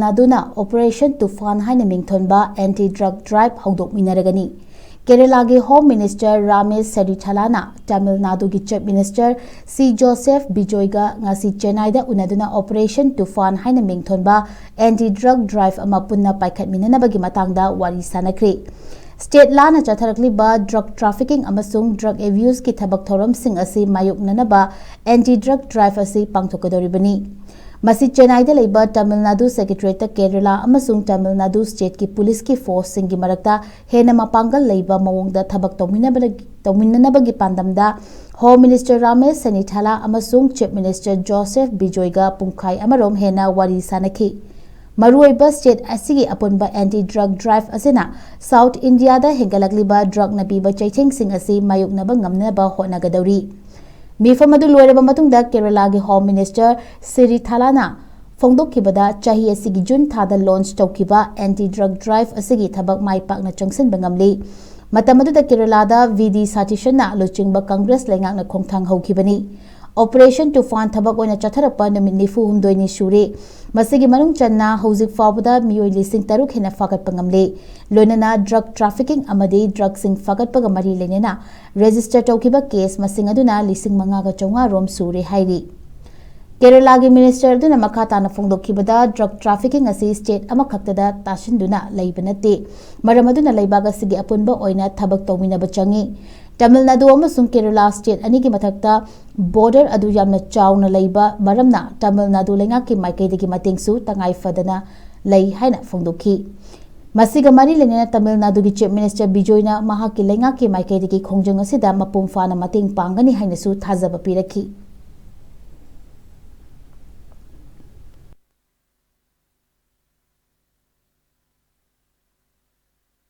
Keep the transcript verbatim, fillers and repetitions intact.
ꯅꯥꯗꯨꯅ Operation Tufan ꯍꯥꯏꯅ ꯃꯤꯡꯊꯣꯟꯕ anti drug drive ꯍꯧꯗꯣꯛꯃꯤꯟꯅꯔꯒꯅꯤ꯫ ꯀꯦꯔꯂꯥꯒꯤ Home Minister ꯔꯥꯃꯦꯁ ꯁꯦꯔꯤꯊꯥꯂꯥꯅ ꯇꯥꯃꯤꯜ ꯅꯥꯗꯨꯒꯤ Chief Minister ꯁꯤ ꯖꯣꯁꯦꯐ ꯕꯤꯖꯣꯏꯒ ꯉꯁꯤ ꯆꯦꯟꯅꯥꯏꯗ ꯎꯅꯗꯨꯅ Operation Tufan ꯍꯥꯏꯅ ꯃꯤꯡꯊꯣꯟꯕ anti drug drive ꯑꯃ ꯄꯨꯟꯅ ꯄꯥꯏꯈꯠꯃꯤꯟꯅꯅꯕꯒꯤ ꯃꯇꯥꯡꯗ ꯋꯥꯔꯤ ꯁꯥꯅꯈ꯭ꯔꯤ꯫ State ꯂꯥꯟꯅ ꯆꯠꯊꯔꯛꯂꯤꯕ drug trafficking ꯑꯃꯁꯨꯡ drug abuse ꯀꯤ ꯊꯕꯛ ꯊꯧꯔꯝꯁꯤꯡ ꯑꯁꯤ ꯃꯥꯌꯣꯛꯅꯅꯕ anti drug drive ꯑꯁꯤ ꯄꯥꯡꯊꯣꯛꯀꯗꯧꯔꯤꯕꯅꯤ꯫ ꯃꯁꯤ ꯆꯦꯟꯅꯥꯏꯗ ꯂꯩꯕ ꯇꯥꯃꯤꯜ ꯅꯥꯗꯨ Secretariat ꯇ ꯀꯦꯔꯂꯥ ꯑꯃꯁꯨꯡ ꯇꯥꯃꯤꯜ ꯅꯥꯗꯨ state ꯀꯤ ꯄꯨꯂꯤꯁꯀꯤ force ꯁꯤꯡꯒꯤ ꯃꯔꯛꯇ ꯍꯦꯟꯅ ꯃꯄꯥꯡꯒꯜ ꯂꯩꯕ ꯃꯑꯣꯡꯗ ꯊꯕꯛ ꯇꯧꯃꯤꯟꯅꯕ-, ꯇꯧꯃꯤꯟꯅꯅꯕꯒꯤ ꯄꯥꯟꯗꯝꯗ Home Minister ꯔꯥꯃꯦꯁ ꯁꯦꯅꯤꯊꯥꯂꯥ ꯑꯃꯁꯨꯡ Chief Minister ꯖꯣꯁꯦꯐ ꯕꯤꯖꯣꯏꯒ ꯄꯨꯡꯈꯥꯏ ꯑꯃꯔꯣꯝ ꯍꯦꯟꯅ ꯋꯥꯔꯤ ꯁꯥꯅꯈꯤ꯫ ꯃꯔꯨꯑꯣꯏꯕ state ꯑꯁꯤꯒꯤ ꯑꯄꯨꯟꯕ anti drug drive ꯑꯁꯤꯅ South India ꯗ ꯍꯦꯟꯒꯠꯂꯛꯂꯤꯕ drug ꯅ ꯄꯤꯕ ꯆꯩꯊꯦꯡꯁꯤꯡ ꯑꯁꯤ ꯃꯥꯌꯣꯛꯅꯕ ꯉꯝꯅꯕ ꯍꯣꯠꯅꯒꯗꯧꯔꯤ꯫ ꯃꯤꯐꯝ ꯑꯗꯨ ꯂꯣꯏꯔꯕ ꯃꯇꯨꯡꯗ ꯀꯦꯔꯂꯥꯒꯤ Home Minister ꯁꯤꯔꯤꯊꯥꯂꯥꯅ ꯐꯣꯡꯗꯣꯛꯈꯤꯕꯗ, ꯆꯍꯤ ꯑꯁꯤꯒꯤ ꯖꯨꯟ ꯊꯥꯗ launch ꯇꯧꯈꯤꯕ anti drug drive ꯑꯁꯤꯒꯤ ꯊꯕꯛ ꯃꯥꯏ ꯄꯥꯛꯅ ꯆꯪꯁꯤꯟꯕ ꯉꯝꯂꯤ꯫ ꯃꯇꯝ ꯑꯗꯨꯗ ꯀꯦꯔꯂꯥꯗ ꯚꯤ ꯗꯤ ꯁꯥꯇꯤꯁꯟꯅ ꯂꯨꯆꯤꯡꯕ ꯀꯪꯒ꯭ꯔꯦꯁ ꯂꯩꯉꯥꯛꯅ ꯈꯣꯡꯊꯥꯡ ꯍꯧꯈꯤꯕꯅꯤ꯫ Operation Tufan ꯊꯕꯛ ꯑꯣꯏꯅ ꯆꯠꯊꯔꯛꯄ ꯅꯨꯃꯤꯠ ꯅꯤꯐꯨ ꯍꯨꯝꯗꯣꯏꯅꯤ ꯁꯨꯔꯦ꯫ ꯃꯁꯤꯒꯤ ꯃꯅꯨꯡ ꯆꯟꯅ ꯍꯧꯖꯤꯛ ꯐꯥꯎꯕꯗ ꯃꯤꯑꯣꯏ ꯂꯤꯁꯤꯡ ꯇꯔꯨꯛ ꯍꯦꯟꯅ ꯐꯥꯒꯠꯄ ꯉꯝꯂꯦ꯫ ꯂꯣꯏꯅꯅ drug trafficking ꯑꯃꯗꯤ drug ꯁꯤꯡ ꯐꯥꯒꯠꯄꯒ ꯃꯔꯤ ꯂꯩꯅꯅ register ꯇꯧꯈꯤꯕ case ꯃꯁꯤꯡ ꯑꯗꯨꯅ ꯂꯤꯁꯤꯡ ꯃꯉꯥꯒ ꯆꯥꯝꯃꯉꯥ ꯔꯣꯝ ꯁꯨꯔꯦ ꯍꯥꯏꯔꯤ꯫ ꯀꯦꯔꯂꯥꯒꯤ Minister ꯑꯗꯨꯅ ꯃꯈꯥ ꯇꯥꯅ ꯐꯣꯡꯗꯣꯛꯈꯤꯕꯗ, drug trafficking ꯑꯁꯤ state ꯑꯃꯈꯛꯇꯗ ꯇꯥꯁꯤꯟꯗꯨꯅ ꯂꯩꯕ ꯅꯠꯇꯦ꯫ ꯃꯔꯝ ꯑꯗꯨꯅ ꯂꯩꯕꯥꯛ ꯑꯁꯤꯒꯤ ꯑꯄꯨꯟꯕ ꯑꯣꯏꯅ ꯊꯕꯛ ꯇꯧꯃꯤꯟꯅꯕ ꯆꯪꯏ꯫ ꯇꯥꯃꯤꯜ ꯅꯥꯗꯨ ꯑꯃꯁꯨꯡ ꯀꯦꯔꯂꯥ state ꯑꯅꯤꯒꯤ ꯃꯊꯛꯇ border ꯑꯗꯨ ꯌꯥꯝꯅ ꯆꯥꯎꯅ ꯂꯩꯕ ꯃꯔꯝꯅ ꯇꯥꯃꯤꯜ ꯅꯥꯗꯨ ꯂꯩꯉꯥꯛꯀꯤ ꯃꯥꯏꯀꯩꯗꯒꯤ ꯃꯇꯦꯡꯁꯨ ꯇꯉꯥꯏ ꯐꯗꯅ ꯂꯩ ꯍꯥꯏꯅ ꯐꯣꯡꯗꯣꯛꯈꯤ꯫ ꯃꯁꯤꯒ ꯃꯔꯤ ꯂꯩꯅꯅ ꯇꯥꯃꯤꯜ ꯅꯥꯗꯨꯒꯤ Chief Minister ꯕꯤꯖꯣꯏꯅ ꯃꯍꯥꯛꯀꯤ ꯂꯩꯉꯥꯛꯀꯤ ꯃꯥꯏꯀꯩꯗꯒꯤ ꯈꯣꯡꯖꯪ ꯑꯁꯤꯗ ꯃꯄꯨꯡ ꯐꯥꯅ ꯃꯇꯦꯡ ꯄꯥꯡꯒꯅꯤ ꯍꯥꯏꯅꯁꯨ ꯊꯥꯖꯕ ꯄꯤꯔꯛꯈꯤ꯫